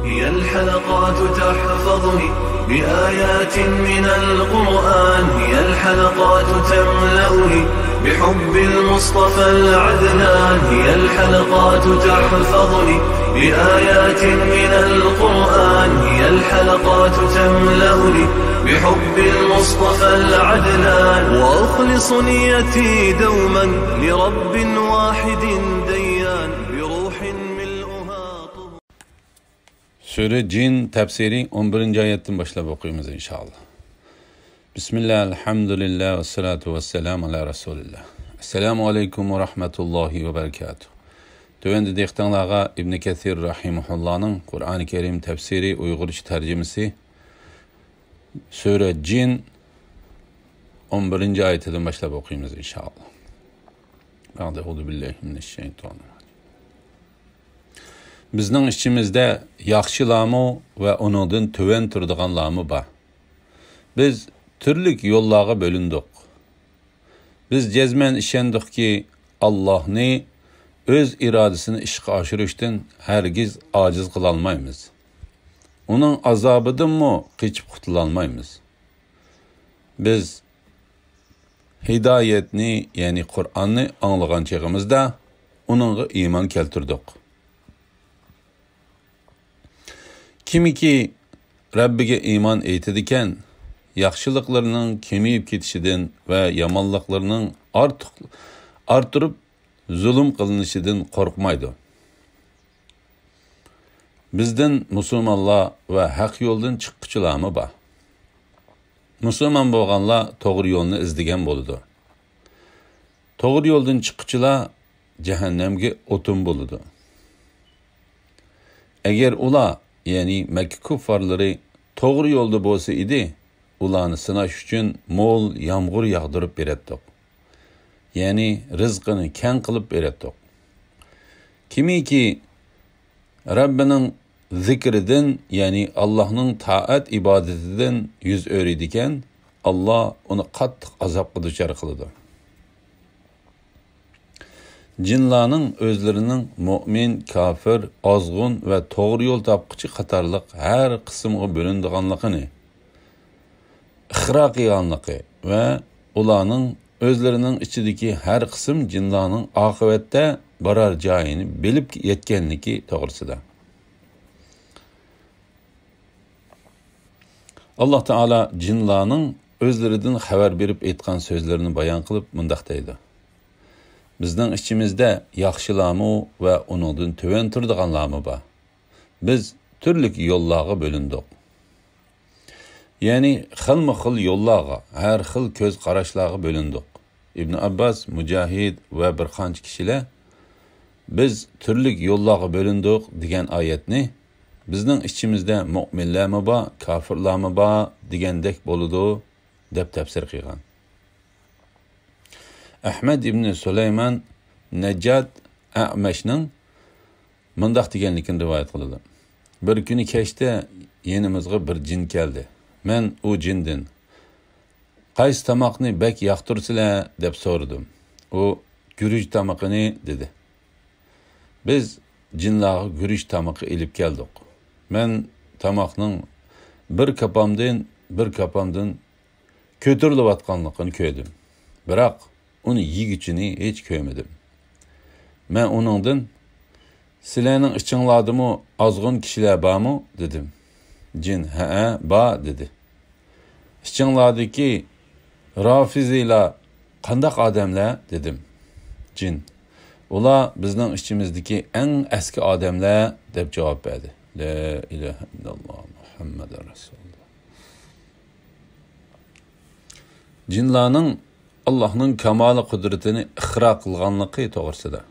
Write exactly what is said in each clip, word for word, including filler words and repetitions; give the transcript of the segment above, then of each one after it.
هي الحلقات تحفظني بآيات من القرآن، هي الحلقات تملأني بحب المصطفى العدنان، هي الحلقات تحفظني بآيات من القرآن، هي الحلقات تملأني بحب المصطفى العدنان، وأخلص نيتي دوما لرب واحد ديان، بروح ملؤها طهور. سۈرە جىن تەپسىرى ئون بىرىنچى ئايەتتىن باشلاپ ئوقۇيمىز، ئىنشائاللا. بىسمىللا، ئەلھەمدۇلىللا، ۋەسسالاتۇ ۋەسسالامۇ ئالا رەسۇلىللا. ئەسسالامۇ ئەلەيكۇم ۋە رەھمەتۇللاھى ۋە بەرىكاتۇھ. تۆۋەندە دىققىتىڭلارغا ئىبنى كەسىر رەھىمەھۇللانىڭ قۇرئانى كەرىم تەپسىرى ئۇيغۇرچە تەرجىمىسى سۈرە جىن ئون بىرىنچى ئايىتىدىن باشلاپ ئوقۇيمىز، ئىنشائاللا. بەئدە، ئەئۇزۇ بىللاھى مىنەششەيتانىر راجىم. بىزنىڭ ئىچىمىزدە ياخشىلارمۇ ۋە ئۇنىڭدىن تۆۋەن تۇرىدىغانلارمۇ بار. بىز تۈرلۈك يوللارغا بۆلۈندۇق. بىز جەزمەن ئىشەندۇقكى، ئاللاھنى ئۆز ئىرادىسىنى ئىشقا ئاشۇرۇشتىن ھەرگىز ئاجىز قىلالمايمىز. ئۇنىڭ ئازابىدىنمۇ قېچىپ قۇتۇلالمايمىز. بىز ھىدايەتنى، يەنى قۇرئاننى ئاڭلىغان چېغىمىزدا ئۇنىڭغا ئىمان كەلتۈردۇق. كىمكى رەببىگە ئىمان ئېيتىدىكەن، ياخشىلىقلىرىنىڭ كېمىيىپ كېتىشىدىن ۋە يامانلىقلىرىنىڭ ئارتۇق، ئارتۇرۇپ زۇلۇم قىلىنىشىدىن قورقمايدۇ. بىزدىن مۇسۇلمانلار ۋە ھەق يولدىن چىققۇچىلارمۇ بار. مۇسۇلمان بولغانلار توغرا يولنى ئىزدىگەن بولىدۇ. توغرا يولدىن چىققۇچىلار جەھەننەمگە ئوتۇن بولىدۇ. ئەگەر ئۇلار، يەنى مەككە كۇففارلىرى توغرا يولدا بولسا ئىدى، ئۇلارنى سىناش ئۈچۈن مول يامغۇر ياغدۇرۇپ بېرەتتۇق. يەنى رىزقىنى كەڭ قىلىپ بېرەتتۇق. كىمكى رەببىنىڭ زىكرىدىن، يەنى ئاللاھنىڭ تائەت ئىبادىتىدىن يۈز ئۆرۈيدىكەن، ئاللا ئۇنى قاتتىق ئازابقا دۇچار قىلىدۇ. جىنلارنىڭ ئۆزلىرىنىڭ مۆمىن، كاپىر، ئازغۇن ۋە توغرا يول تاپقۇچى قاتارلىق ھەر قىسىمغا بۆلۈنىدىغانلىقىنى، ئىقرار قىلغانلىقى ۋە ئۇلارنىڭ ئۆزلىرىنىڭ ئىچىدىكى ھەر قىسىم جىنلارنىڭ ئاقىۋەتتە بارار جايىنى بىلىپ يەتكەنلىكى توغرىسىدا. ئاللا تائالا جىنلارنىڭ ئۆزلىرىدىن خەۋەر بېرىپ ئېيتقان سۆزلىرىنى بايان قىلىپ مۇنداق دەيدۇ: بىزنىڭ ئىچىمىزدە ياخشىلارمۇ ۋە ئۇنىڭدىن تۆۋەن تۇرىدىغانلارمۇ بار. بىز تۈرلۈك يوللارغا بۆلۈندۇق. يەنى خىلمۇ خىل يوللارغا، ھەر خىل كۆز قاراشلارغا بۆلۈندۇق. ئىبن ئابباس، مۇجاھىد ۋە بىر قانچە كىشىلەر بىز تۈرلۈك يوللارغا بۆلۈندۇق دېگەن ئايەتنى بىزنىڭ ئىچىمىزدە مۆمىنلەرمۇ بار، كاپىرلارمۇ بار دېگەندەك بولىدۇ دەپ تەپسىر قىلغان. ئەھمەد ئىبنى سۇلايمان نەججاد ئەمەشنىڭ مۇنداق دېگەنلىكىنى رىۋايەت قىلىدۇ: بىر كۈنى كەچتە يېنىمىزغا بىر جىن كەلدى. مەن ئۇ جىندىن: «قايسى تاماقنى بەك ياقتۇرىسىلەر؟» دەپ سورىدىم. ئۇ: «گۈرۈچ تامىقىنى» دېدى. بىز جىنلارغا گۈرۈچ تامىقى ئېلىپ كەلدۇق. مەن تاماقنىڭ بىر كاپامدىن، بىر كاپامدىن كۆتۈرۈلۈۋاتقانلىقىنى كۆردۈم. بىراق ئۇنى يېگۈچىنى ھېچ كۆرمىدىم. مەن ئۇنىڭدىن: «سىلەرنىڭ ئىچىڭلاردىمۇ ئازغۇن كىشىلەر بارمۇ؟» دېدىم. جىن: «ھەئە، بار» دېدى. «ئىچىڭلاردىكى رافىزىيلار قانداق ئادەملەر؟» دېدىم. جىن: «ئۇلار بىزنىڭ ئىچىمىزدىكى ئەڭ ئەسكى ئادەملەر» دەپ جاۋاب بەردى. لا ئىلاھە ئىللاللا مۇھەممەدۇر رەسۇلۇللا. جىنلارنىڭ ئاللاھنىڭ كامالى قۇدرىتىنى ئىقرار قىلغانلىقى توغرىسىدا.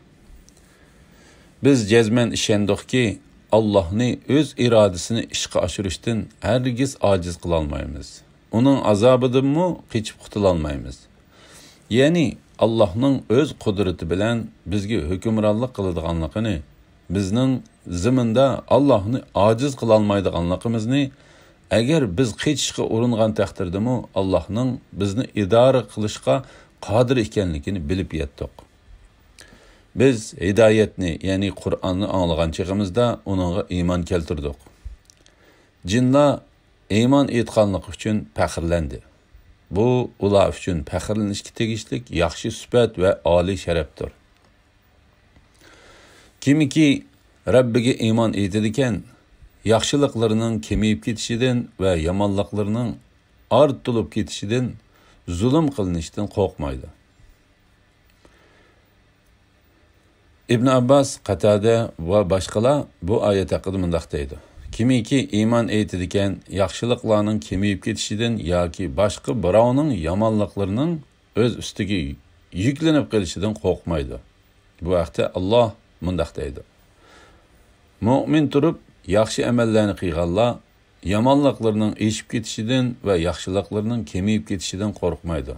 بىز جەزمەن ئىشەندۇقكى، ئاللاھنى ئۆز ئىرادىسىنى ئىشقا ئاشۇرۇشتىن ھەرگىز ئاجىز قىلالمايمىز. ئۇنىڭ ئازابىدىنمۇ قېچىپ قۇتۇلالمايمىز. يەنى ئاللاھنىڭ ئۆز قۇدرىتى بىلەن بىزگە ھۆكۈمرانلىق قىلىدىغانلىقىنى، بىزنىڭ زېمىندا ئاللاھنى ئاجىز قىلالمايدىغانلىقىمىزنى، ئەگەر بىز قېچىشقا ئۇرۇنغان تەقدىردىمۇ ئاللاھنىڭ بىزنى ئىدارە قىلىشقا قادىر ئىكەنلىكىنى بىلىپ يەتتۇق. بىز ھىدايەتنى، يەنى قۇرئاننى ئاڭلىغان چېغىمىزدا ئۇنىڭغا ئىمان كەلتۈردۇق. جىنلار ئىمان ئېيتقانلىقى ئۈچۈن پەخىرلەندى. بۇ ئۇلار ئۈچۈن پەخىرلىنىشكە تېگىشلىك ياخشى سۈپەت ۋە ئالىي شەرەپتۇر. كىمكى رەببىگە ئىمان ئېيتىدىكەن، ياخشىلىقلىرىنىڭ كېمىيىپ كېتىشىدىن ۋە يامانلىقلىرىنىڭ ئارتۇلۇپ كېتىشىدىن، زۇلۇم قىلىنىشتىن قورقمايدۇ. ئىبن ئابباس، قاتادە ۋە باشقىلار بۇ ئايەت ھەققىدە مۇنداق دەيدۇ: كىمكى ئىمان ئېيتىدىكەن، ياخشىلىقلارنىڭ كېمىيىپ كېتىشىدىن ياكى باشقا بىراۋنىڭ يامانلىقلىرىنىڭ ئۆز ئۈستىگە يۈكلىنىپ قېلىشىدىن قورقمايدۇ. بۇ ھەقتە ئاللاھ مۇنداق دەيدۇ: مۆمىن تۇرۇپ ياخشى ئەمەللەرنى قىلغانلار يامانلىقلىرىنىڭ ئېشىپ كېتىشىدىن ۋە ياخشىلىقلىرىنىڭ كېمىيىپ كېتىشىدىن قورقمايدۇ.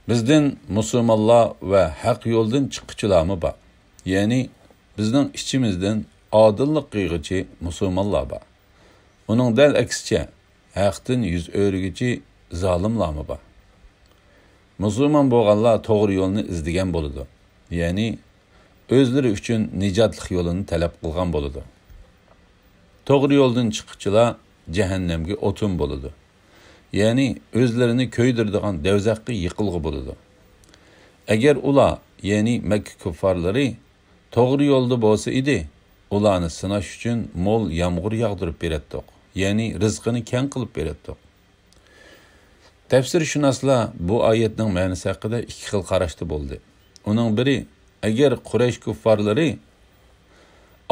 بىزدىن مۇسۇلمانلار ۋە ھەق يولدىن چىققۇچىلارمۇ بار. يەنى بىزنىڭ ئىچىمىزدىن ئادىللىق قىلغۇچى مۇسۇلمانلار بار. ئۇنىڭ دەل ئەكسىچە، ھەقتىن يۈز ئۆرۈگۈچى زالىملارمۇ بار. مۇسۇلمان بولغانلار توغرا يولنى ئىزدىگەن بولىدۇ. يەنى ئۆزلىرى ئۈچۈن نىجاتلىق يولىنى تەلەپ قىلغان بولىدۇ. توغرا يولدىن چىققۇچىلار جەھەننەمگە ئوتۇن بولىدۇ. يەنى ئۆزلىرىنى كۆيدۈرىدىغان دەۋزەخكە يېقىلغۇ بولىدۇ. ئەگەر ئۇلار، يەنى مەككە كۇففارلىرى توغرا يولدا بولسا ئىدى، ئۇلارنى سىناش ئۈچۈن مول يامغۇر ياغدۇرۇپ بېرەتتۇق، يەنى رىزقىنى كەڭ قىلىپ بېرەتتۇق. تەپسىرشۇناسلار بۇ ئايەتنىڭ مەنىسى ھەققىدە ئىككى خىل قاراشتا بولدى. ئۇنىڭ بىرى، ئەگەر قۇرەيش كۇففارلىرى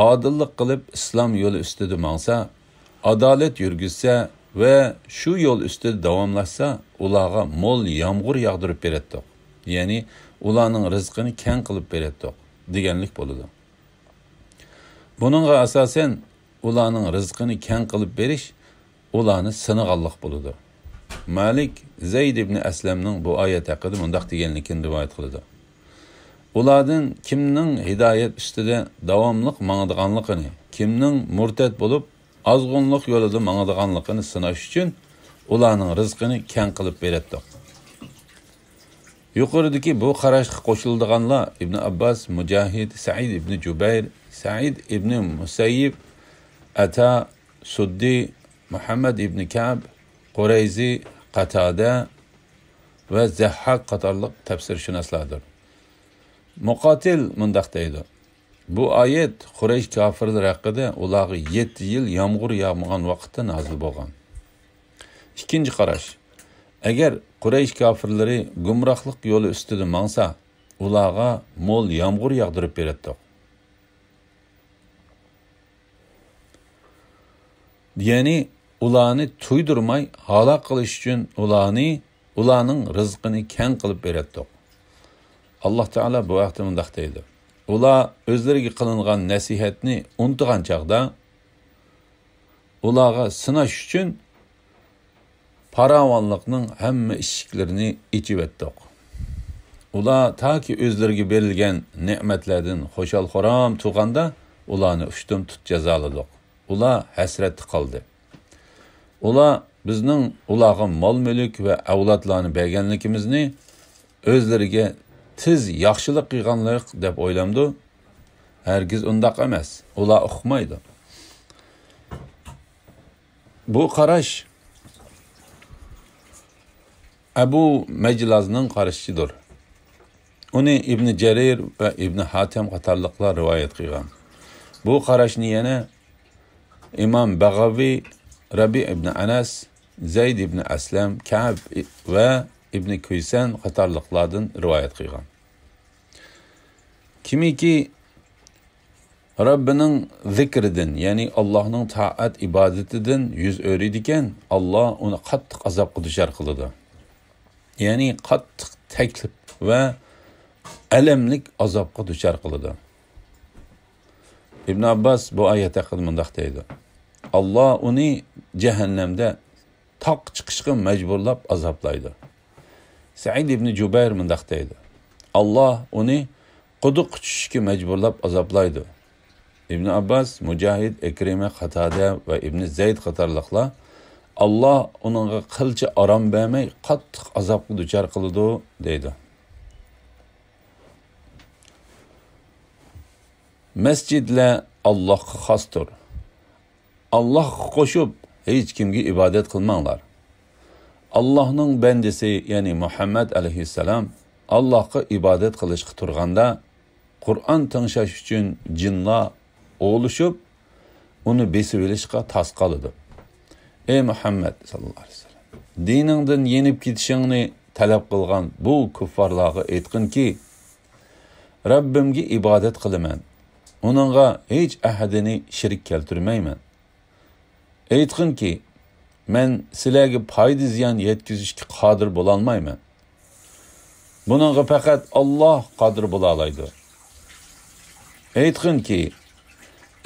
ئادىللىق قىلىپ ئىسلام يولى ئۈستىدە ماڭسا، ئادالەت يۈرگۈزسە ۋە شۇ يول ئۈستىدە داۋاملاشسا، ئۇلارغا مول يامغۇر ياغدۇرۇپ بېرەتتۇق. يەنى ئۇلارنىڭ رىزقىنى كەڭ قىلىپ بېرەتتۇق، دېگەنلىك بولىدۇ. بۇنىڭغا ئاساسەن، ئۇلارنىڭ رىزقىنى كەڭ قىلىپ بېرىش ئۇلارنى سىنىغانلىق بولىدۇ. مالىك زەيد ئىبنى ئەسلەمنىڭ بۇ ئايەت ھەققىدە مۇنداق دېگەنلىكىنى رىۋايەت قىلىدۇ: ئۇلاردىن كىمنىڭ ھىدايەت ئۈستىدە داۋاملىق ماڭىدىغانلىقىنى، كىمنىڭ مۇرتەت بولۇپ ئازغۇنلۇق يولىدا ماڭىدىغانلىقىنى سىناش ئۈچۈن ئۇلارنىڭ رىزقىنى كەڭ قىلىپ بېرەتتۇق. يۇقىرىدىكى بۇ قاراشقا قوشۇلىدىغانلار ئىبن ئابباس، مۇجاھىد، سەئىد ئىبن جۇبەير، سەئىد ئىبن مۇسەييىب، ئەتا، سۇددى، مۇھەممەد ئىبن كەب، قۇرەيزى، قاتادە ۋە زەھھاك قاتارلىق تەپسىرشۇناسلاردۇر. مۇقاتىل مۇنداق دەيدۇ: بۇ ئايەت قۇرەيش كاپىرلىرى ھەققىدە ئۇلارغا يەتتە يىل يامغۇر ياغمىغان ۋاقىتتا نازىل بولغان. ئىككىنچى قاراش، ئەگەر قۇرەيش كاپىرلىرى گۇمراھلىق يولى ئۈستىدە ماڭسا، ئۇلارغا مول يامغۇر ياغدۇرۇپ بېرەتتۇق. يەنى ئۇلارنى تويدۇرماي ھالاك قىلىش ئۈچۈن ئۇلارنى، ئۇلارنىڭ رىزقىنى كەڭ قىلىپ بېرەتتۇق. ئاللاھ تائالا بۇ ھەقتە مۇنداق دەيدۇ: ئۇلار ئۆزلىرىگە قىلىنغان نەسىھەتنى ئۇنتۇغان چاغدا، ئۇلارغا سىناش ئۈچۈن پاراۋانلىقنىڭ ھەممە ئىشىكلىرىنى ئېچىۋەتتۇق. ئۇلار تاكى ئۆزلىرىگە بېرىلگەن نېمەتلەردىن خۇشال-خۇرام تۇرغاندا، ئۇلارنى ئۇشتۇمتۇت جازالىدۇق. ئۇلار ھەسرەتتە قالدى. ئۇلار بىزنىڭ ئۇلارغا مال-مۈلۈك ۋە ئەۋلادلارنى بەرگەنلىكىمىزنى ئۆزلىرىگە تېز ياخشىلىق قىلغانلىق دەپ ئويلامدۇ؟ ھەرگىز ئۇنداق ئەمەس. ئۇلار ئۇقمايدۇ. بۇ قاراش ئەبۇ مەجلازنىڭ قارىشىدۇر. ئۇنى ئىبنى جەرىر ۋە ئىبنى ھاتەم قاتارلىقلار رىۋايەت قىلغان. بۇ قاراشنى يەنە ئىمام بەغەۋى، رەبىئ ئىبنى ئەنەس، زەيد ئىبنى ئەسلەم، كەب ۋە ئىبنى كۈيسەن قاتارلىقلاردىن رىۋايەت قىلغان. كىمكى رەببىنىڭ زىكرىدىن، يەنى ئاللاھنىڭ تائەت ئىبادىتىدىن يۈز ئۆرۈيدىكەن، ئاللاھ ئۇنى قاتتىق ئازابقا دۇچار قىلىدۇ. يەنى قاتتىق تەكلىپ ۋە ئەلەملىك ئازابقا دۇچار قىلىدۇ. ئىبن ئابباس بۇ ئايەت ھەققىدە مۇنداق دەيدۇ: ئاللاھ ئۇنى جەھەننەمدە تاغقا چىقىشقا مەجبۇرلاپ ئازابلايدۇ. سەئىد ئىبنى جۇبەير مۇنداق دەيدۇ: ئاللاھ ئۇنى قۇدۇققا چۈشۈشكە مەجبۇرلاپ ئازابلايدۇ. ئىبن ئابباس، مۇجاھىد، ئىكرىمە، قاتادە ۋە ئىبنى زەيد قاتارلىقلار: ئاللاھ ئۇنىڭغا قىلچە ئارام بەرمەي، قاتتىق ئازابقا دۇچار قىلىدۇ، دەيدۇ. مەسچىدلەر ئاللاھقا خاستۇر. ئاللاھقا قوشۇپ ھېچكىمگە ئىبادەت قىلماڭلار. ئاللاھنىڭ بەندىسى، يەنى مۇھەممەد ئەلەيھىسسالام ئاللاھقا ئىبادەت قىلىشقا تۇرغاندا، قۇرئان تىڭشاش ئۈچۈن جىنلار ئولىشىپ، ئۇنى بېسىۋېلىشقا تاس قالىدۇ. ئەي مۇھەممەد ساللاللاھۇ ئەلەيھى ۋەسەللەم، دىنىڭدىن يېنىپ كېتىشىڭنى تەلەپ قىلغان بۇ كۇففارلارغا ئېيتقىنكى، رەببىمگە ئىبادەت قىلىمەن، ئۇنىڭغا ھېچ ئەھەدىنى شېرىك كەلتۈرمەيمەن. ئېيتقىنكى، مەن سىلەرگە پايدا-زىيان يەتكۈزۈشكە قادىر بولالمايمەن. بۇنىڭغا پەقەت ئاللاھ قادىر بولالايدۇ. ئېيتقىنكى،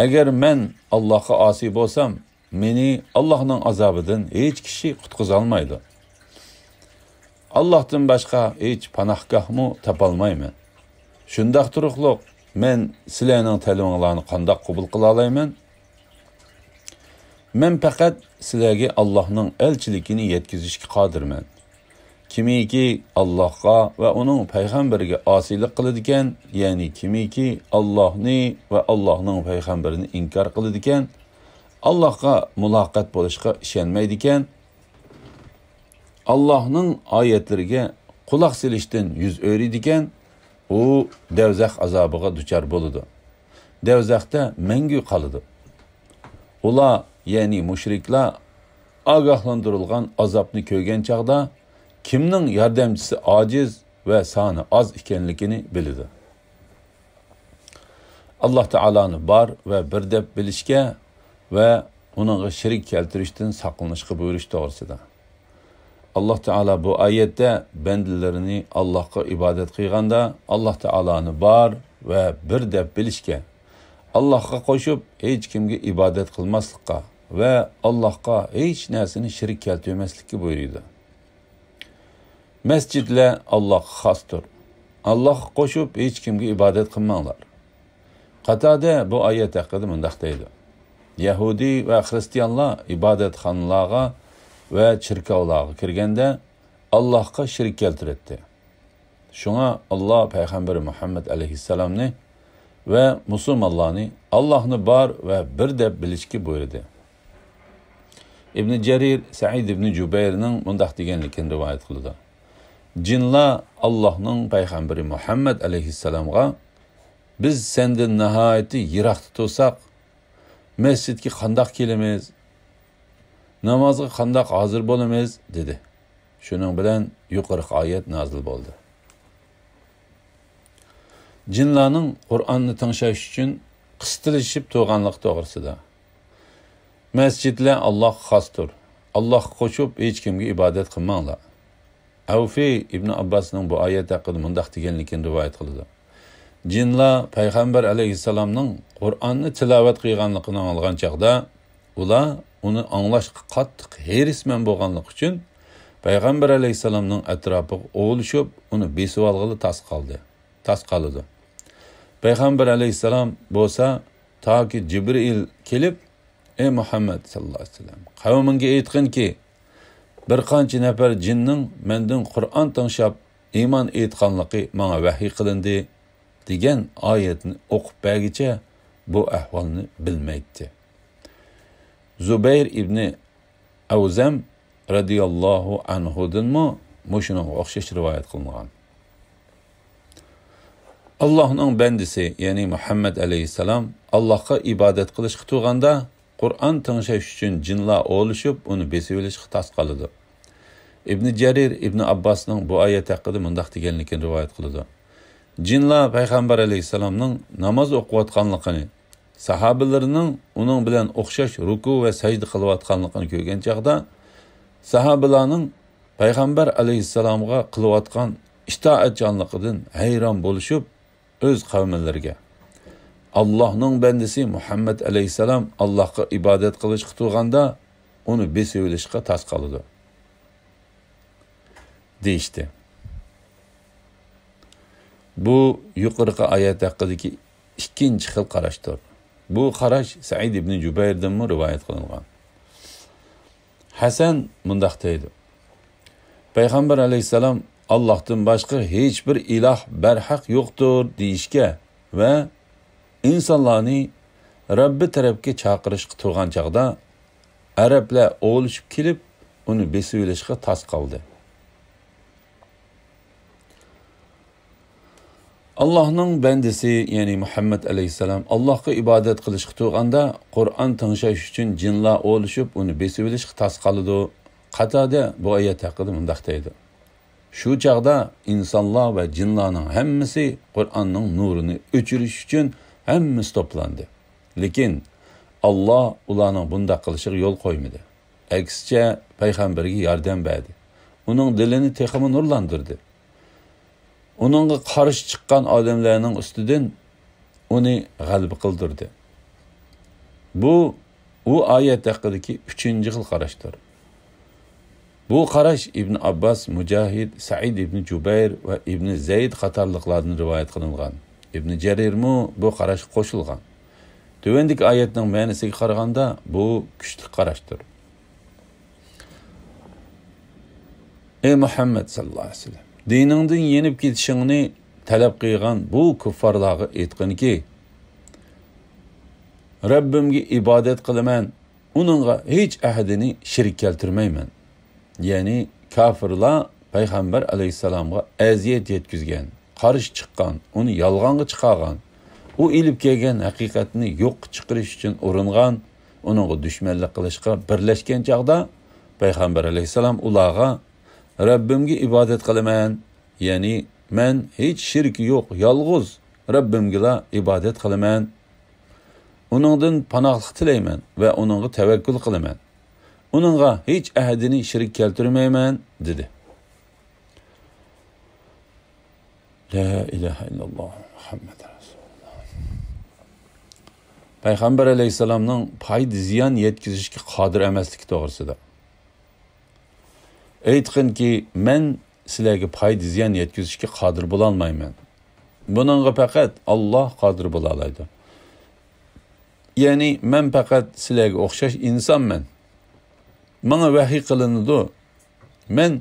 ئەگەر مەن ئاللاھقا ئاسىي بولسام، مېنى ئاللاھنىڭ ئازابىدىن ھېچ كىشى قۇتقۇزالمايدۇ. ئاللاھتىن باشقا ھېچ پاناھگاھمۇ تاپالمايمەن. شۇنداق تۇرۇقلۇق، مەن سىلەرنىڭ تەلىپىڭلارنى قانداق قوبۇل قىلالايمەن؟ مەن پەقەت سىلەرگە ئاللاھنىڭ ئەلچىلىكىنى يەتكۈزۈشكە قادىرمەن. كىمكى ئاللاھقا ۋە ئۇنىڭ پەيغەمبىرىگە ئاسىيلىق قىلىدىكەن، يەنى كىمكى ئاللاھنى ۋە ئاللاھنىڭ پەيغەمبىرىنى ئىنكار قىلىدىكەن، ئاللاھقا مۇلاقات بولۇشقا ئىشەنمەيدىكەن، ئاللاھنىڭ ئايەتلىرىگە قۇلاق سېلىشتىن يۈز ئۆرۈيدىكەن، ئۇ دەۋزەخ ئازابىغا دۇچار بولىدۇ. دەۋزەختە مەڭگۈ قالىدۇ. ئۇلار، يەنى مۇشرىكلار، ئاگاھلاندۇرۇلغان ئازابنى كۆرگەن چاغدا، كىمنىڭ ياردەمچىسى ئاجىز ۋە سانى ئاز ئىكەنلىكىنى بىلىدۇ. ئاللاھ تائالانى بار ۋە بىر دەپ بىلىشكە ۋە ئۇنىڭغا شېرىك كەلتۈرۈشتىن ساقلىنىشقا بۇيرۇش توغرىسىدا. ئاللاھ تائالا بۇ ئايەتتە بەندىلىرىنى ئاللاھقا ئىبادەت قىلغاندا، ئاللاھ تائالانى بار ۋە بىر دەپ بىلىشكە، ئاللاھقا قوشۇپ ھېچكىمگە ئىبادەت قىلماسلىققا ۋە ئاللاھقا ھېچ نەرسىنى شېرىك كەلتۈرمەسلىككە بۇيرۇيدۇ. مەسچىتلەر ئاللاھقا خاستۇر. ئاللاھقا قوشۇپ ھېچكىمگە ئىبادەت قىلماڭلار. قاتادە بۇ ئايەت ھەققىدە مۇنداق دەيدۇ: يەھۇدىي ۋە خىرىستىيانلار ئىبادەتخانىلارغا ۋە چېركاۋلارغا كىرگەندە، ئاللاھقا شېرىك كەلتۈرەتتى. شۇڭا ئاللاھ پەيغەمبىرى مۇھەممەد ئەلەيھىسسالامنى ۋە مۇسۇلمانلارنى ئاللاھنى بار ۋە بىر دەپ بىلىشكە بۇيرۇدى. ئىبنى جەرىر سەئىد ئىبنى جۇبەيرنىڭ مۇنداق دېگەنلىكىنى رىۋايەت قىلىدۇ: جىنلار ئاللاھنىڭ پەيغەمبىرى مۇھەممەد ئەلەيھىسسالامغا، بىز سەندىن ناھايىتى يىراقتا تۇرساق، مەسچىتكە قانداق كېلىمىز؟ نامازغا قانداق ھازىر بولىمىز؟ دېدى. شۇنىڭ بىلەن يۇقىرىقى ئايەت نازىل بولدى. جىنلارنىڭ قۇرئاننى تىڭشاش ئۈچۈن قىستىلىشىپ تۇرغانلىقى توغرىسىدا. مەسچىتلەر ئاللاھقا خاستۇر. ئاللاھقا قوشۇپ ھېچكىمگە ئىبادەت قىلماڭلار. ئەۋفى ئىبنى ئابباسنىڭ بۇ ئايەت ھەققىدە مۇنداق دېگەنلىكىنى رىۋايەت قىلىدۇ: جىنلار پەيغەمبەر ئەلەيھىسسالامنىڭ قۇرئاننى تىلاۋەت قىلغانلىقىنى ئاڭلىغان چاغدا، ئۇلار ئۇنى ئاڭلاشقا قاتتىق ھېرىسمەن بولغانلىقى ئۈچۈن، پەيغەمبەر ئەلەيھىسسالامنىڭ ئەتراپىغا ئولىشىپ، ئۇنى بېسىۋالغىلى تاس قالدى، تاس قالىدۇ. پەيغەمبەر ئەلەيھىسسالام بولسا تاكى جىبرىئىل كېلىپ، ئەي مۇھەممەد ساللاللاھۇ ئەلەيھى ۋەسەللەم، قەۋمىڭگە ئېيتقىنكى، بىر قانچە نەپەر جىننىڭ مەندىن قۇرئان تىڭشاپ ئىمان ئېيتقانلىقى ماڭا ۋەھىي قىلىندى، دېگەن ئايەتنى ئوقۇپ بەرگىچە بۇ ئەھۋالنى بىلمەيتتى. زۇبەير ئىبنى ئەۋزەم رەزىياللاھۇ ئەنھۇدىنمۇ مۇشۇنىڭغا ئوخشاش رىۋايەت قىلىنغان. ئاللاھنىڭ بەندىسى، يەنى مۇھەممەد ئەلەيھىسسالام ئاللاھقا ئىبادەت قىلىشقا تۇرغاندا، قۇرئان تىڭشاش ئۈچۈن جىنلار ئولىشىپ، ئۇنى بېسىۋېلىشقا تاس قالىدۇ. ئىبنى جەرىر ئىبنى ئابباسنىڭ بۇ ئايەت ھەققىدە مۇنداق دېگەنلىكىنى رىۋايەت قىلىدۇ: جىنلار پەيغەمبەر ئەلەيھىسسالامنىڭ ناماز ئوقۇۋاتقانلىقىنى، ساھابىلىرىنىڭ ئۇنىڭ بىلەن ئوخشاش رۇكۇ ۋە سەجدە قىلىۋاتقانلىقىنى كۆرگەن چاغدا، ساھابىلارنىڭ پەيغەمبەر ئەلەيھىسسالامغا قىلىۋاتقان ئىتائەتچانلىقىدىن ھەيران بولۇشۇپ، ئۆز قەۋملىرىگە، ئاللاھنىڭ بەندىسى مۇھەممەد ئەلەيھىسسالام ئاللاھقا ئىبادەت قىلىشقا تۇرغاندا، ئۇنى بېسىۋېلىشقا تاس قالىدۇ، دېيىشتى. بۇ يۇقىرىقى ئايەت ھەققىدىكى ئىككىنچى خىل قاراشتۇر. بۇ قاراش سەئىد ئىبنى جۇبەيردىنمۇ رىۋايەت قىلىنغان. ھەسەن مۇنداق دەيدۇ: پەيغەمبەر ئەلەيھىسسالام «ئاللاھتىن باشقا ھېچبىر ئىلاھ بەرھەق يوقتۇر» دېيىشكە ۋە ئىنسانلارنى رەببى تەرەپكە چاقىرىشقا تۇرغان چاغدا، ئەرەبلەر ئولىشىپ كېلىپ، ئۇنى بېسىۋېلىشقا تاس قالدى. ئاللاھنىڭ بەندىسى، يەنى مۇھەممەد ئەلەيھىسسالام ئاللاھقا ئىبادەت قىلىشقا تۇرغاندا، قۇرئان تىڭشاش ئۈچۈن جىنلار ئولىشىپ، ئۇنى بېسىۋېلىشقا تاس قالىدۇ. قاتادە بۇ ئايەت ھەققىدە مۇنداق دەيدۇ: شۇ چاغدا ئىنسانلار ۋە جىنلارنىڭ ھەممىسى قۇرئاننىڭ نۇرىنى ئۆچۈرۈش ئۈچۈن ھەممىسى توپلاندى. لېكىن ئاللاھ ئۇلارنىڭ بۇنداق قىلىشىغا يول قويمىدى. ئەكسىچە، پەيغەمبەرگە ياردەم بەردى. ئۇنىڭ دىلىنى تېخىمۇ نۇرلاندۇردى. ئۇنىڭغا قارشى چىققان ئادەملەرنىڭ ئۈستىدىن ئۇنى غەلىبە قىلدۇردى. بۇ، ئۇ ئايەت ھەققىدىكى ئۈچىنچى خىل قاراشتۇر. بۇ قاراش ئىبن ئابباس، مۇجاھىد، سەئىد ئىبن جۇبەير ۋە ئىبن زەيد قاتارلىقلاردىن رىۋايەت قىلىنغان. ئىبن جەرىرمۇ بۇ قاراشقا قوشۇلغان. تۆۋەندىكى ئايەتنىڭ مەنىسىگە قارىغاندا، بۇ كۈچلۈك قاراشتۇر. ئەي مۇھەممەد ساللاللاھۇ ئەلەيھى ۋەسەللەم، دىنىڭدىن يېنىپ كېتىشىڭنى تەلەپ قىلغان بۇ كۇففارلارغا ئېيتقىنكى، رەببىمگە ئىبادەت قىلىمەن، ئۇنىڭغا ھېچ ئەھدىنى شېرىك كەلتۈرمەيمەن. يەنى كاپىرلار پەيغەمبەر ئەلەيھىسسالامغا ئەزىيەت يەتكۈزگەن، قارشى چىققان، ئۇنى يالغانغا چىقارغان، ئۇ ئېلىپ كەلگەن ھەقىقەتنى يوققا چىقىرىش ئۈچۈن ئۇرۇنغان، ئۇنىڭغا دۈشمەنلىك قىلىشقا بىرلەشكەن چاغدا، پەيغەمبەر ئەلەيھىسسالام ئۇلارغا، رەببىمگە ئىبادەت قىلىمەن، يەنى مەن ھېچ شېرىكى يوق، يالغۇز رەببىمگىلا ئىبادەت قىلىمەن. ئۇنىڭدىن پاناھلىق تىلەيمەن ۋە ئۇنىڭغا تەۋەككۈل قىلىمەن. ئۇنىڭغا ھېچ ئەھدىنى شېرىك كەلتۈرمەيمەن، دېدى. لا ئىلاھە ئىللاللاھ مۇھەممەد رەسۇلۇللاھ. پەيغەمبەر ئەلەيھىسسالامنىڭ پايدا زىيان يەتكۈزۈشكە قادىر ئەمەسلىكى توغرىسىدا. ئېيتقىنكى، مەن سىلەرگە پايدا زىيان يەتكۈزۈشكە قادىر بولالمايمەن. بۇنىڭغا پەقەت ئاللاھ قادىر بولالايدۇ. يەنى مەن پەقەت سىلەرگە ئوخشاش ئىنسانمەن. ماڭا ۋەھىي قىلىنىدۇ. مەن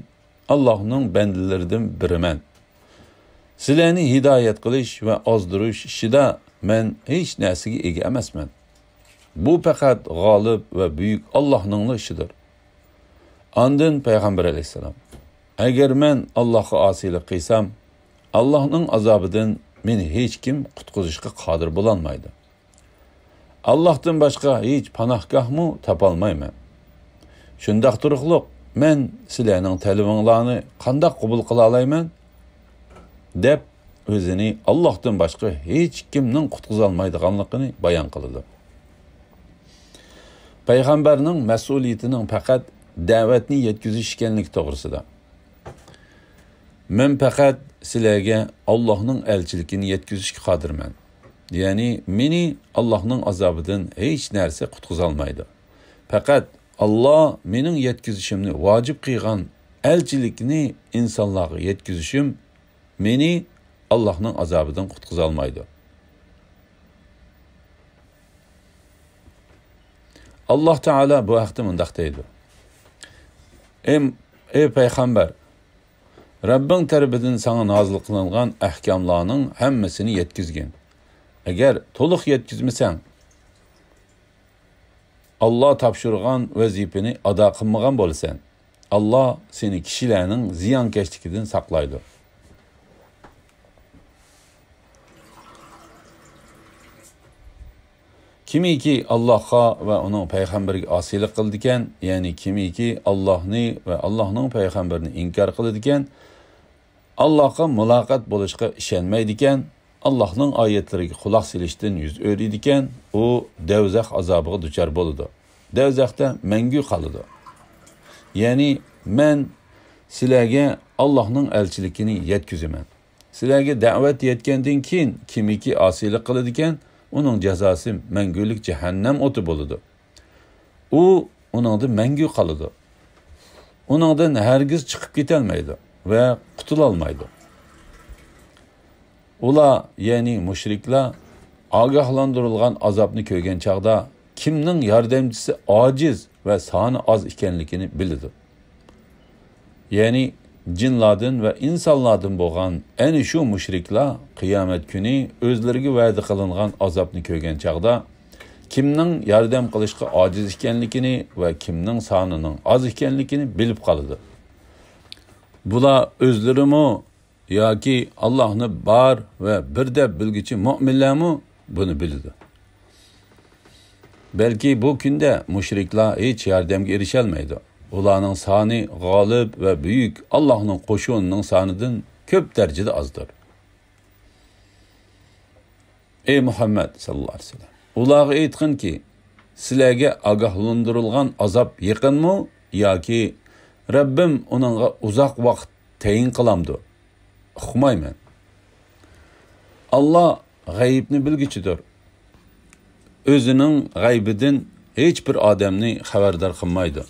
ئاللاھنىڭ بەندىلىرىدىن بىرىمەن. سىلەرنى ھىدايەت قىلىش ۋە ئازدۇرۇش ئىشىدا مەن ھېچ نەرسىگە ئىگە ئەمەسمەن. بۇ پەقەت غالىب ۋە بۈيۈك ئاللاھنىڭلا ئىشىدۇر. ئاندىن پەيغەمبەر ئەلەيھىسسالام، ئەگەر مەن ئاللاھقا ئاسىيلىق قىلسام، ئاللاھنىڭ ئازابىدىن مېنى ھېچكىم قۇتقۇزۇشقا قادىر بولالمايدۇ. ئاللاھتىن باشقا ھېچ پاناھگاھمۇ تاپالمايمەن. شۇنداق تۇرۇقلۇق، مەن سىلەرنىڭ تەلىپىڭلارنى قانداق قوبۇل قىلالايمەن؟ دەپ، ئۆزىنى ئاللاھتىن باشقا ھېچكىمنىڭ قۇتقۇزالمايدىغانلىقىنى بايان قىلىدۇ. پەيغەمبەرنىڭ مەسئۇلىيىتىنىڭ پەقەت دەۋەتنى يەتكۈزۈش ئىكەنلىكى توغرىسىدا. مەن پەقەت سىلەرگە ئاللاھنىڭ ئەلچىلىكىنى يەتكۈزۈشكە قادىرمەن. يەنى مېنى ئاللاھنىڭ ئازابىدىن ھېچ نەرسە قۇتقۇزالمايدۇ. پەقەت ئاللاھ مېنىڭ يەتكۈزۈشۈمنى ۋاجىپ قىلغان ئەلچىلىكنى ئىنسانلارغا يەتكۈزۈشۈم مېنى ئاللاھنىڭ ئازابىدىن قۇتقۇزالمايدۇ. ئاللاھ تائالا بۇ ھەقتە مۇنداق دەيدۇ: ئەي، ئەي پەيغەمبەر، رەببىڭ تەرىپىدىن ساڭا نازىل قىلىنغان ئەھكاملارنىڭ ھەممىسىنى يەتكۈزگىن. ئەگەر تولۇق يەتكۈزمىسەڭ، ئاللاھ تاپشۇرغان ۋەزىپىنى ئادا قىلمىغان بولىسەن. ئاللاھ سېنى كىشىلەرنىڭ زىيانكەشلىكىدىن ساقلايدۇ. كىمكى ئاللاھقا ۋە ئۇنىڭ پەيغەمبىرىگە ئاسىيلىق قىلىدىكەن، يەنى كىمكى ئاللاھنى ۋە ئاللاھنىڭ پەيغەمبىرىنى ئىنكار قىلىدىكەن، ئاللاھقا مۇلاقات بولۇشقا ئىشەنمەيدىكەن، ئاللاھنىڭ ئايەتلىرىگە قۇلاق سېلىشتىن يۈز ئۆرۈيدىكەن، ئۇ دەۋزەخ ئازابىغا دۇچار بولىدۇ. دەۋزەختە مەڭگۈ قالىدۇ. يەنى مەن سىلەرگە ئاللاھنىڭ ئەلچىلىكىنى يەتكۈزىمەن. سىلەرگە دەۋەت يەتكەندىن كېيىن كىمكى ئاسىيلىق قىلىدىكەن، ئۇنىڭ جازاسى مەڭگۈلۈك جەھەننەم ئوتى بولىدۇ. ئۇ ئۇنىڭدا مەڭگۈ قالىدۇ. ئۇنىڭدىن ھەرگىز چىقىپ كېتەلمەيدۇ ۋە قۇتۇلالمايدۇ. ئۇلار، يەنى مۇشرىكلار، ئاگاھلاندۇرۇلغان ئازابنى كۆرگەن چاغدا كىمنىڭ ياردەمچىسى ئاجىز ۋە سانى ئاز ئىكەنلىكىنى بىلىدۇ. يەنى جىنلاردىن ۋە ئىنسانلاردىن بولغان ئەنە شۇ مۇشرىكلار قىيامەت كۈنى ئۆزلىرىگە ۋەدە قىلىنغان ئازابنى كۆرگەن چاغدا، كىمنىڭ ياردەم قىلىشقا ئاجىز ئىكەنلىكىنى ۋە كىمنىڭ سانىنىڭ ئاز ئىكەنلىكىنى بىلىپ قالىدۇ. بۇلار ئۆزلىرىمۇ ياكى ئاللاھنى بار ۋە بىر دەپ بىلگۈچى مۆمىنلەرمۇ بۇنى بىلىدۇ. بەلكى بۇ كۈندە مۇشرىكلار ھېچ ياردەمگە ئېرىشەلمەيدۇ. ئۇلارنىڭ سانى غالىب ۋە بۈيۈك ئاللاھنىڭ قوشۇنىنىڭ سانىدىن كۆپ دەرىجىدە ئازدۇر. ئەي مۇھەممەد ساللاللاھۇ ئەلەيھى ۋەسەللەم، ئۇلارغا ئېيتقىنكى، سىلەرگە ئاگاھلاندۇرۇلغان ئازاب يېقىنمۇ ياكى رەببىم ئۇنىڭغا ئۇزاق ۋاقىت تەيىن قىلامدۇ؟ ئۇقمايمەن. ئاللا غەيىبنى بىلگۈچىدۇر. ئۆزىنىڭ غەيبىدىن ھېچ بىر ئادەمنى خەۋەردار قىلمايدۇ.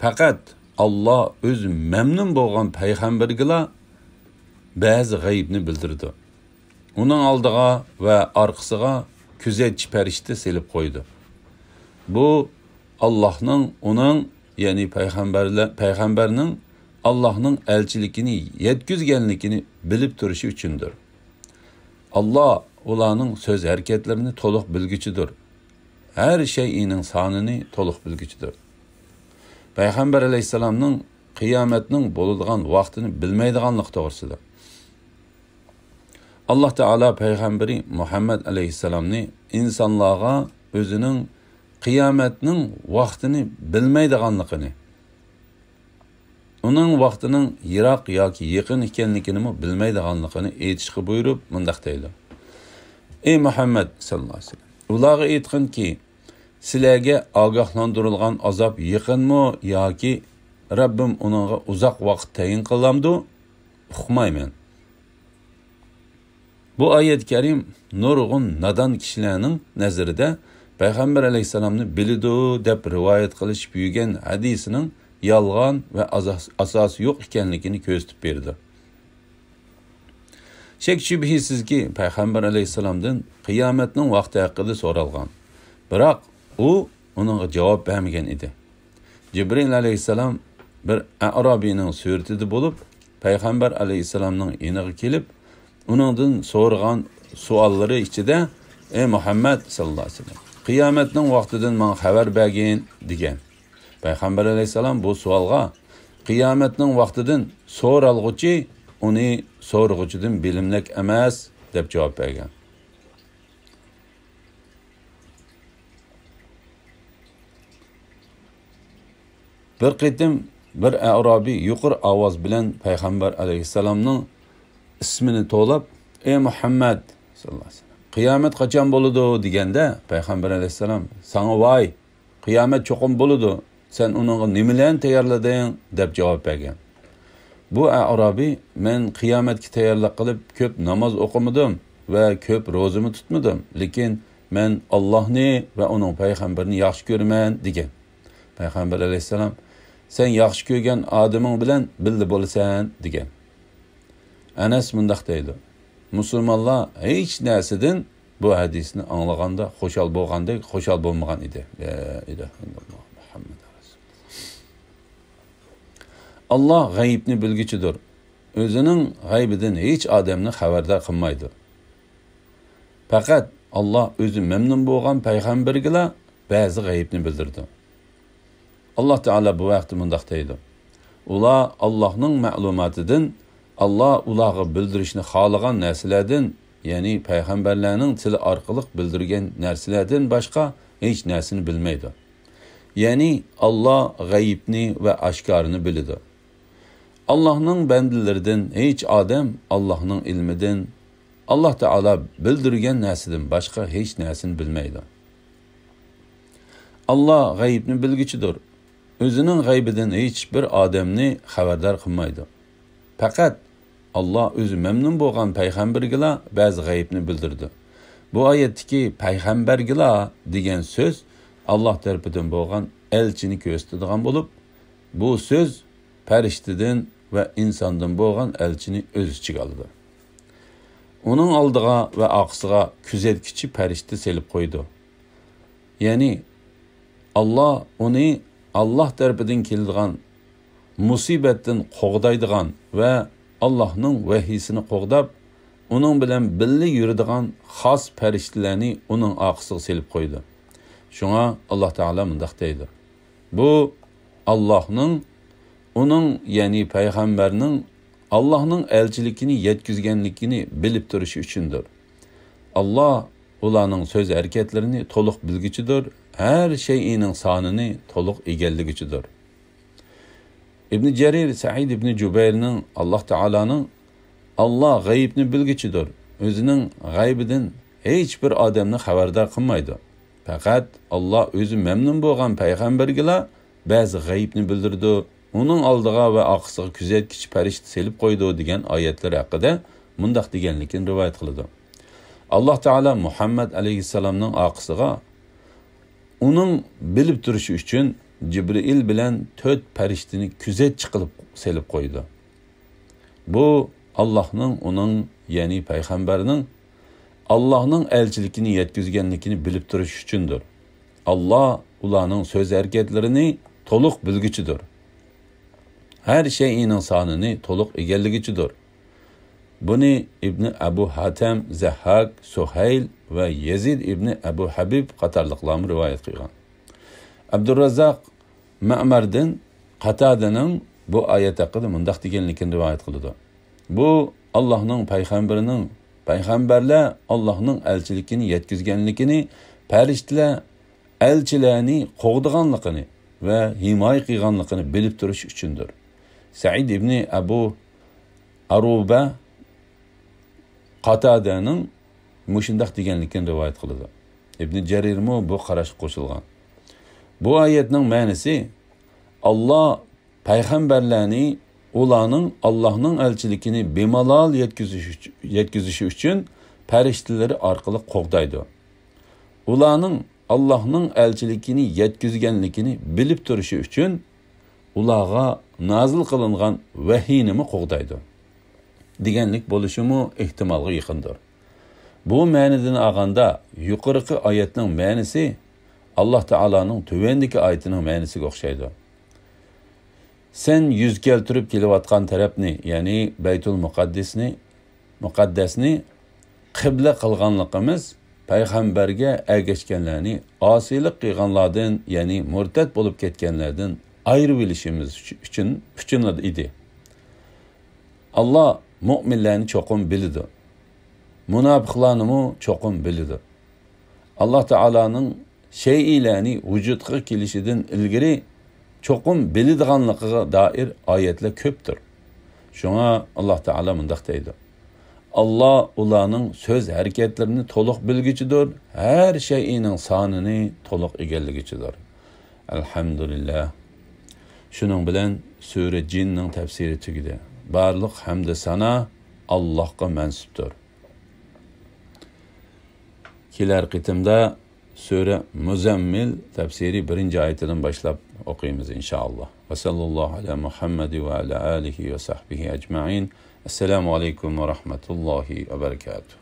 پەقەت ئاللا ئۆزى مەمنۇن بولغان پەيغەمبەرگىلا بەزى غەيىبنى بىلدۈرىدۇ. ئۇنىڭ ئالدىغا ۋە ئارقىسىغا كۆزەتچى پەرىشتە سېلىپ قويىدۇ. بۇ ئاللاھنىڭ ئۇنىڭ، يەنى پەيغەمبەرلە-، پەيغەمبەرنىڭ ئاللاھنىڭ ئەلچىلىكىنى يەتكۈزگەنلىكىنى بىلىپ تۇرۇشى ئۈچۈندۇر. ئاللا ئۇلارنىڭ سۆز ھەرىكەتلىرىنى تولۇق بىلگۈچىدۇر. ھەر شەيئىنىڭ سانىنى تولۇق بىلگۈچىدۇر. پەيغەمبەر ئەلەيھىسسالامنىڭ قىيامەتنىڭ بولىدىغان ۋاقتىنى بىلمەيدىغانلىقى توغرىسىدا. ئاللا تائالا پەيغەمبىرى مۇھەممەد ئەلەيھىسسالامنى ئىنسانلارغا ئۆزىنىڭ قىيامەتنىڭ ۋاقتىنى بىلمەيدىغانلىقىنى، ئۇنىڭ ۋاقتىنىڭ يىراق ياكى يېقىن ئىكەنلىكىنىمۇ بىلمەيدىغانلىقىنى ئېيتىشقا بۇيرۇپ، مۇنداق دەيدۇ: ئەي مۇھەممەد ساللاللاھۇ ئەلەيھى ۋەسەللەم، ئۇلارغا ئېيتقىنكى، سىلەرگە ئاگاھلاندۇرۇلغان ئازاب يېقىنمۇ ياكى رەببىم ئۇنىڭغا ئۇزاق ۋاقىت تەيىن قىلامدۇ؟ ئۇقمايمەن. بۇ ئايەت كەرىم نۇرغۇن نادان كىشىلەرنىڭ نەزىرىدە پەيغەمبەر ئەلەيھىسسالامنى بىلىدۇ دەپ رىۋايەت قىلىشىپ يۈرگەن ھەدىسىنىڭ يالغان ۋە ئاساس-، ئاساسى يوق ئىكەنلىكىنى كۆرسىتىپ بېرىدۇ. شەك-شۈبھىسىزكى، پەيغەمبەر ئەلەيھىسسالامدىن قىيامەتنىڭ ۋاقتى ھەققىدە سورالغان. بىراق ئۇ ئۇنىڭغا جاۋاب بەرمىگەن ئىدى. جىبرىل ئەلەيھىسسالام بىر ئەئرابىينىڭ سۈرىتىدە بولۇپ، پەيغەمبەر ئەلەيھىسسالامنىڭ يېنىغا كېلىپ، ئۇنىڭدىن سورىغان سوئاللىرى ئىچىدە، ئەي مۇھەممەد ساللاللاھۇ ئەلەيھى ۋەسەللەم، قىيامەتنىڭ ۋاقتىدىن ماڭا خەۋەر بەرگىن، دېگەن. پەيغەمبەر ئەلەيھىسسالام بۇ سوئالغا، قىيامەتنىڭ ۋاقتىدىن سورالغۇچى ئۇنى سورىغۇچىدىن بىلىملىك ئەمەس، دەپ جاۋاب بەرگەن. بىر قېتىم بىر ئەئرابىي يۇقىرى ئاۋاز بىلەن پەيغەمبەر ئەلەيھىسسالامنىڭ ئىسمىنى توۋلاپ، ئەي مۇھەممەد ساللاللاھۇ ئەلەيھى ۋەسەللەم، قىيامەت قاچان بولىدۇ؟ دېگەندە، پەيغەمبەر ئەلەيھىسسالام، ساڭا ۋاي، قىيامەت چوقۇم بولىدۇ، سەن ئۇنىڭغا نېمىلەرنى تەييارلىدىڭ؟ دەپ جاۋاب بەرگەن. بۇ ئەئرابىي، مەن قىيامەتكە تەييارلىق قىلىپ كۆپ ناماز ئوقۇمىدىم ۋە كۆپ روزىمۇ تۇتمىدىم، لېكىن مەن ئاللاھنى ۋە ئۇنىڭ پەيغەمبىرىنى ياخشى كۆرىمەن، دېگەن. پەيغەمبەر ئەلەيھىسسالام، سەن ياخشى كۆرگەن ئادىمىڭ بىلەن بىللە بولىسەن، دېگەن. ئەنەس مۇنداق دەيدۇ، مۇسۇلمانلار ھېچ نەرسىدىن بۇ ھەدىسنى ئاڭلىغاندا خۇشال بولغاندەك خۇشال بولمىغان ئىدى. لا ئىلاھە ئىللاللاھ مۇھەممەد رەسۇلۇللاھ. ئاللاھ غەيىبنى بىلگۈچىدۇر. ئۆزىنىڭ غەيبىدىن ھېچ ئادەمنى خەۋەردار قىلمايدۇ. پەقەت ئاللاھ ئۆزى مەمنۇن بولغان پەيغەمبەرگىلا بەزى غەيىبنى بىلدۈرىدۇ. ئاللاھ تائالا بۇ ھەقتە مۇنداق دەيدۇ، ئۇلار ئاللاھنىڭ مەلۇماتىدىن، ئاللاھ ئۇلارغا بىلدۈرۈشنى خالىغان نەرسىلەردىن، يەنى پەيغەمبەرلەرنىڭ تىلى ئارقىلىق بىلدۈرگەن نەرسىلەردىن باشقا ھېچ نەرسىنى بىلمەيدۇ. يەنى ئاللاھ غەيىبنى ۋە ئاشكارىنى بىلىدۇ. ئاللاھنىڭ بەندىلىرىدىن ھېچ ئادەم ئاللاھنىڭ ئىلمىدىن، ئاللاھ تائالا بىلدۈرگەن نەرسىدىن باشقا ھېچ نەرسىنى بىلمەيدۇ. ئاللاھ غەيىبنى بىلگۈچىدۇر. ئۆزىنىڭ غەيبىدىن ھېچ بىر ئادەمنى خەۋەردار قىلمايدۇ. پەقەت ئاللاھ ئۆزى مەمنۇن بولغان پەيغەمبەرگىلا بەزى غەيىبنى بىلدۈرىدۇ. بۇ ئايەتتىكى پەيغەمبەرگىلا دېگەن سۆز ئاللاھ تەرىپىدىن بولغان ئەلچىنى كۆرسىتىدىغان بولۇپ، بۇ سۆز پەرىشتىدىن ۋە ئىنساندىن بولغان ئەلچىنى ئۆز ئىچىگە ئالىدۇ. ئۇنىڭ ئالدىغا ۋە ئارقىسىغا كۆزەتكۈچى پەرىشتە سېلىپ قويىدۇ. يەنى، ئاللاھ ئۇنى ئاللاھ تەرىپىدىن كېلىدىغان مۇسىبەتتىن قوغدايدىغان ۋە ئاللاھنىڭ ۋەھىيسىنى قوغداپ، ئۇنىڭ بىلەن بىللە يۈرىدىغان خاس پەرىشتىلەرنى ئۇنىڭ ئارقىسىغا سېلىپ قويىدۇ. شۇڭا ئاللاھ تائالا مۇنداق دەيدۇ: بۇ ئاللاھنىڭ، ئۇنىڭ، يەنى پەيغەمبەرنىڭ ئاللاھنىڭ ئەلچىلىكىنى يەتكۈزگەنلىكىنى بىلىپ تۇرۇشى ئۈچۈندۇر. ئاللاھ ئۇلارنىڭ سۆز ھەرىكەتلىرىنى تولۇق بىلگۈچىدۇر، ھەر شەيئىنىڭ سانىنى تولۇق ئىگىلىگۈچىدۇر. ئىبنى جەرىر سەئىد ئىبنى جۇبەيرنىڭ، ئاللاھ تائالانىڭ، ئاللاھ غەيىبنى بىلگۈچىدۇر، ئۆزىنىڭ غەيبىدىن ھېچ بىر ئادەمنى خەۋەردار قىلمايدۇ. پەقەت ئاللاھ ئۆزى مەمنۇن بولغان پەيغەمبەرگىلا بەزى غەيىبنى بىلدۈرىدۇ، ئۇنىڭ ئالدىغا ۋە ئارقىسىغا كۆزەتكۈچى پەرىشتە سېلىپ قويىدۇ، دېگەن ئايەتلىرى ھەققىدە مۇنداق دېگەنلىكىنى رىۋايەت قىلىدۇ: ئاللاھ تائالا مۇھەممەد ئەلەيھىسسالامنىڭ ئارقىسىغا ئۇنىڭ بىلىپ تۇرۇشى ئۈچۈن جىبرىئىل بىلەن تۆت پەرىشتىنى كۆزەتچى قىلىپ سېلىپ قويىدۇ. بۇ ئاللاھنىڭ ئۇنىڭ، يەنى پەيغەمبەرنىڭ ئاللاھنىڭ ئەلچىلىكىنى يەتكۈزگەنلىكىنى بىلىپ تۇرۇشى ئۈچۈندۇر. ئاللاھ ئۇلارنىڭ سۆز ھەرىكەتلىرىنى تولۇق بىلگۈچىدۇر. ھەر شەيئىنىڭ سانىنى تولۇق ئىگىلىگۈچىدۇر. بۇنى ئىبنى ئەبۇ ھاتەم، زەھھاك، سۇھەيل ۋە يەزىد ئىبنى ئەبۇ ھەبىب قاتارلىقلارمۇ رىۋايەت قىلغان. ئابدۇرراززاق مەمەردىن قاتادىنىڭ بۇ ئايەت ھەققىدە مۇنداق دېگەنلىكىنى رىۋايەت قىلىدۇ: بۇ ئاللاھنىڭ پەيغەمبىرىنىڭ، پەيغەمبەرلەر ئاللاھنىڭ ئەلچىلىكىنى يەتكۈزگەنلىكىنى، پەرىشتىلەر ئەلچىلەرنى قوغدىغانلىقىنى ۋە ھىمايە قىلغانلىقىنى بىلىپ تۇرۇش ئۈچۈندۇر. سەئىد ئىبنى ئەبۇ ئەرۇبە قاتادەنىڭ مۇشۇنداق دېگەنلىكىنى رىۋايەت قىلىدۇ. ئىبنى جەرىرمۇ بۇ قاراشقا قوشۇلغان. بۇ ئايەتنىڭ مەنىسى، ئاللاھ پەيغەمبەرلەرنى ئۇلارنىڭ ئاللاھنىڭ ئەلچىلىكىنى بىمالال يەتكۈزۈش ئۈچ-، يەتكۈزۈشى ئۈچۈن پەرىشتىلىرى ئارقىلىق قوغدايدۇ. ئۇلارنىڭ ئاللاھنىڭ ئەلچىلىكىنى يەتكۈزگەنلىكىنى بىلىپ تۇرۇشى ئۈچۈن ئۇلارغا نازىل قىلىنغان ۋەھىينىمۇ قوغدايدۇ، دېگەنلىك بولۇشىمۇ ئېھتىمالغا يېقىندۇر. بۇ مەنىدىن ئالغاندا، يۇقىرىقى ئايەتنىڭ مەنىسى ئاللاھ تائالانىڭ تۆۋەندىكى ئايىتىنىڭ مەنىسىگە ئوخشايدۇ. سەن يۈز كەلتۈرۈپ كېلىۋاتقان تەرەپنى، يەنى بەيتۇل مۇقەددەسنى، مۇقەددەسنى قىبلە قىلغانلىقىمىز پەيغەمبەرگە ئەگەشكەنلەرنى، ئاسىيلىق قىلغانلاردىن، يەنى مۇرتەت بولۇپ كەتكەنلەردىن ئايرىۋېلىشىمىز ئۈچۈن، ئۈچۈن ئىدى. ئاللاھ مۆمىنلەرنى چوقۇم بىلىدۇ. مۇناپىقلارنىمۇ چوقۇم بىلىدۇ. ئاللاھ تائالانىڭ شەيئىلەرنى ۋۇجۇدقا كېلىشىدىن ئىلگىرى چوقۇم بىلىدىغانلىقىغا دائىر ئايەتلەر كۆپتۇر. شۇڭا ئاللاھ تائالا مۇنداق دەيدۇ: ئاللاھ ئۇلارنىڭ سۆز ھەرىكەتلىرىنى تولۇق بىلگۈچىدۇر، ھەر شەيئىنىڭ سانىنى تولۇق ئىگىلىگۈچىدۇر. ئەلھەمدۇلىللاھ. شۇنىڭ بىلەن سۈرە جىننىڭ تەپسىرى تۈگىدى. بارلىق ھەمدۇ سانا ئاللاھقا مەنسۇپتۇر. كېلەر قېتىمدا سۈرە مۇزەممىل تەپسىرى بىرىنچى ئايىتىدىن باشلاپ ئوقۇيمىز، ئىنشائاللاھ. ۋە سەللەللاھۇ ئەلە مۇھەممەد ۋە ئەلە ئالىھى ۋە سەھبىھى ئەجمەئىن. ئەسسالامۇ ئەلەيكۇم ۋە رەھمەتۇللاھى ۋە بەرەكاتۇھ.